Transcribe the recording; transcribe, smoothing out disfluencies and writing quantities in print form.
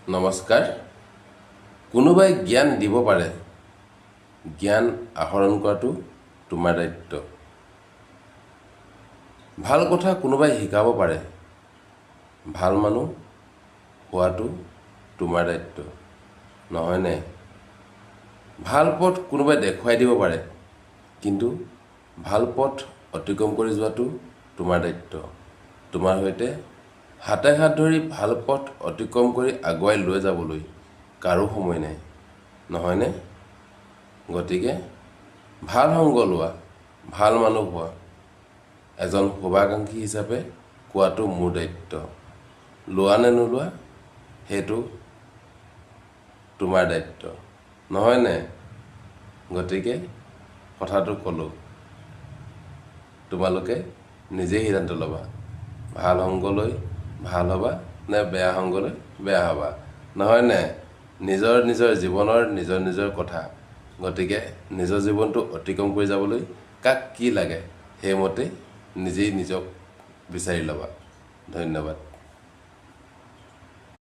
নমস্কাৰ। কোনোবাই জ্ঞান দিব পাৰে, জ্ঞান আহৰণ কৰাটো তোমাৰ দায়িত্ব। ভাল কথা কোনোবাই শিকাব পাৰে, ভাল মানুহ হোৱাটো তোমাৰ দায়িত্ব, নহয়নে? ভাল পথ কোনোবাই দেখুৱাই দিব পাৰে, কিন্তু ভাল পথ অতিক্ৰম কৰি যোৱাটো তোমাৰ দায়িত্ব। তোমাৰ সৈতে হাতে হাত ধৰি ভাল পথ অতিক্ৰম কৰি আগুৱাই লৈ যাবলৈ কাৰো সময় নাই, নহয়নে? গতিকে ভাল সংগ লোৱা, ভাল মানুহ হোৱা। এজন শুভাকাংক্ষী হিচাপে কোৱাটো মোৰ দায়িত্ব। লোৱা নে নোলোৱা, সেইটো তোমাৰ দায়িত্ব, নহয়নে? গতিকে কথাটো ক'লোঁ, তোমালোকে নিজেই সিদ্ধান্ত ল'বা, ভাল সংগ লৈ ভাল হ'বা নে বেয়া সংগ লৈ বেয়া হ'বা, নহয়নে? নিজৰ নিজৰ জীৱনৰ নিজৰ নিজৰ কথা। গতিকে নিজৰ জীৱনটো অতিক্ৰম কৰি যাবলৈ কাক কি লাগে, সেইমতে নিজেই নিজক বিচাৰি ল'বা। ধন্যবাদ।